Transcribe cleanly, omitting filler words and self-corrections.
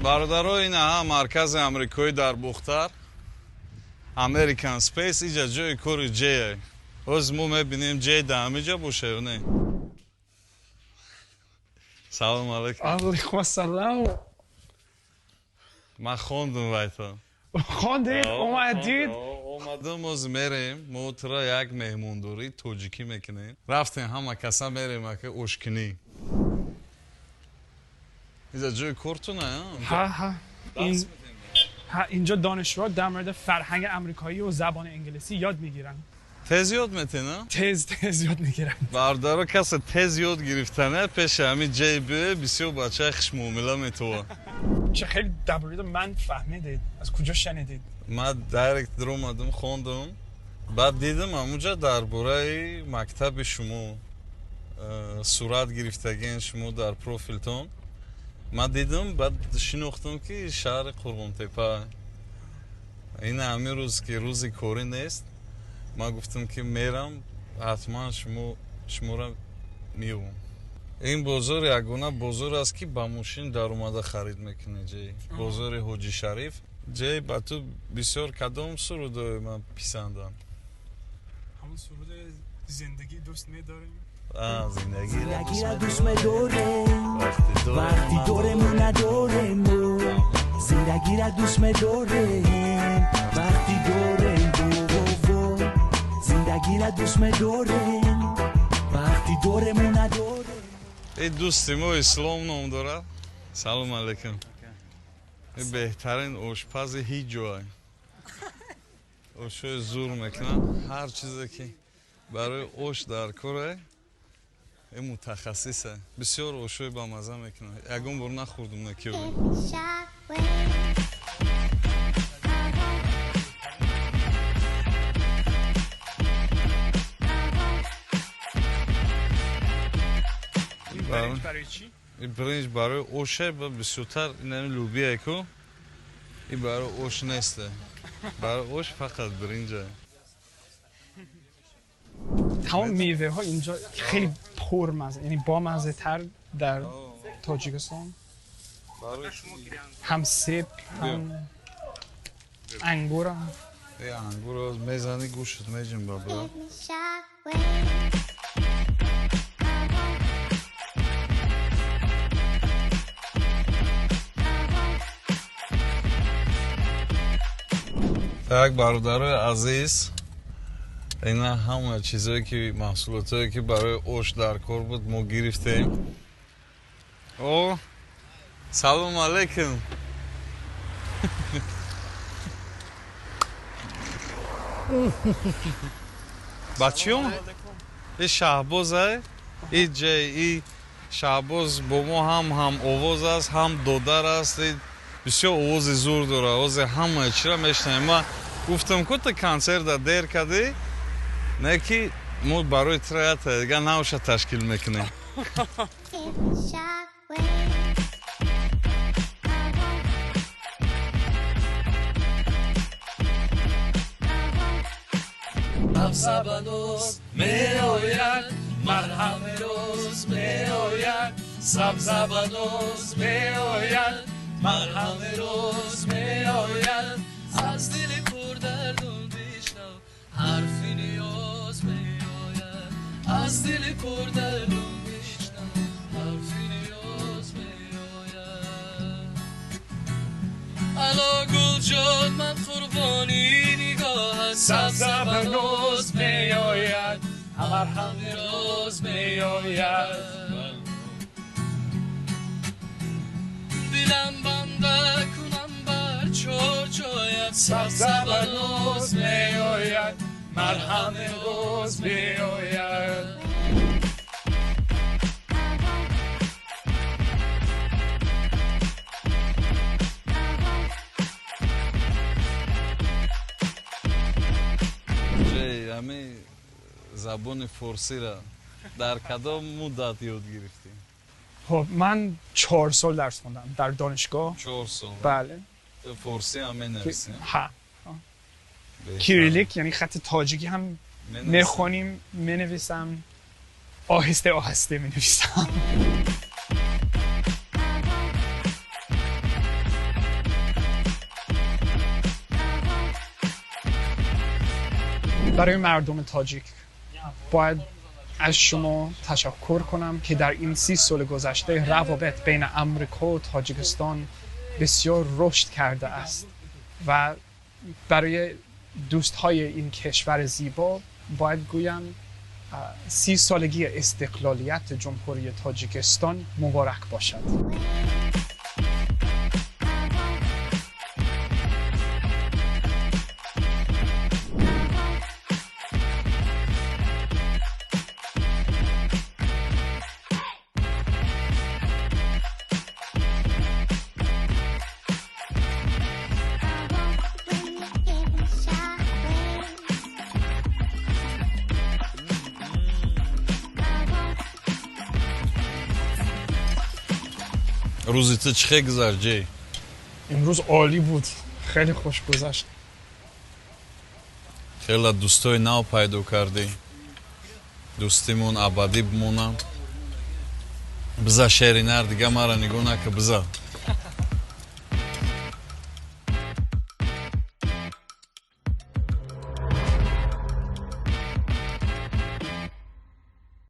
Бародаро, ин аҳа маркази амрикоӣ дар Бухтар, American Space, иҷа ҷои кори ҷее. Ҳоз мо мебинем, ҷей да ҳамиҷа боша ё не. Салом алейкум. Алейкум ассалом. Ман хондум вайто. Хондед, омадид. Омадум, оз мерем, мо тура як меҳмондории тоҷикӣ мекунем. Рафтем, ҳама каса мерем ака ошкунӣ. Иҷа ҷои кортуна? ҳа, ҳа. ҳа, инҷо донишҷӯҳо در مورد فرهنگ امریکایی و زبان انگلیسی یاد میگیرن. Тез ёд метена? تز تز یاد میگیرن. Бародаро, касе тез ёд гирифтана, пеши ҳами ҷей биё, бисёр бачаи хушмуомила метова. چه خیلی در مورد من فهمیدید؟ از کجا شنیدید؟ Ман директ даромадам, хондум, баъд дидам ҳамунҷа дар бораи мактаби шумо сурат гирифтагиен шумо дар профилтон. Ман дидам, баъд шинохтам, ки шаҳри Қурғонтепа. Ин ҳамин рӯз, ки рӯзи корӣ нест, ман гуфтам, ки мерам, ҳатман шуморо меёбам. Ин бозор ягона бозор аст, ки ба мошин даромада харид мекунӣ, ҷей бозори Ҳоҷи Шариф. Ҷей, ба ту бисёр кадом сурудои ман писандам? همون سرود زندگی دوست میداریم. Зиндагиро زندگی را دوست медорем وقتی دورمون نداریم. زندگی را دوست медорем وقتی دوریم. زندگی را دوست медорем وقتی دورمون نداریم. Ин дӯсти мо Ислом ном дорад. Салом алейкум. Ин беҳтарин ошпази ҳеҷ ҷой, ошои зур мекунад. Ҳар чизе, ки барои ош дар коре, ин мутахассисе, бисёр ошои бамаза мекунад. Ягон бор нахӯрдум накиёб. برنج برای چی؟ Ин биринҷ барои оше, ба бисёртар инами лӯбия ку, ин барои ош несте, барои ош фақат биринҷа. تمام میوه ها اینجا خیلی پرمزه، یعنی با مزه تر در تاجیکستان. هم سیب، هم انگور هم. Е, ангуро мезани, гӯшт меҷунба, бра. Так, бародарои азиз, ина ҳама чизое, ки маҳсулотое, ки барои ош дар кор буд, мо гирифтем. О, салом алейкум. Ба чӣ омад? И Шаҳбоз, и ҷей, и Шаҳбоз бо мо ҳам овоз аст, ҳам додар аст. И бисёр овози зур дорад, ози ҳамаи чиро мешунавем. Ман гуфтам, ку ту консерта дер кардӣ, не ки мо барои троята дигар навша ташкил мекунем. سبز میآید، مرهم روز میآید. سبز بنوز میآید، مرهم روز میآید. از دل پر دردم بشنو حرفی نیاز میآید. از دل پر دردم بشنو حرفی نیاز میآید. الا گل جان، من قربانی نگاهت. سبز بنوز میآید، مرهم روز میآید. دلم بنده کنم بر چهار جایت. سبز بنوز میآید، مرهم روز میآید. Ҷей, ҳами забони форсиро дар кадом муддат ёд гирифтӣ? خب، من 4 سال درس خوندم در دانشگاه. 4 сол. بله. Форсӣ ҳам менависӣ؟ ها. Cyrillic یعنی خط تاجیکی هم میخوانیم، مینویسم، آهسته آهسته مینویسم. برای مردم تاجیک باید از شما تشکر کنم که در این 30 سال گذشته روابط بین امریکا و تاجیکستان بسیار رشد کرده است و برای دوستهای این کشور زیبا باید گویم 30 سالگی استقلالیت جمهوری تاجیکستان مبارک باشد. روزی تو چه گذشت جی؟ امروز عالی بود، خیلی خوش گذشت. خیلی دوستای نو پیدا کردی، دوستیمون ابدی بمونم. بزا شعری نر دیگه مرا نگاه نکه، بزا.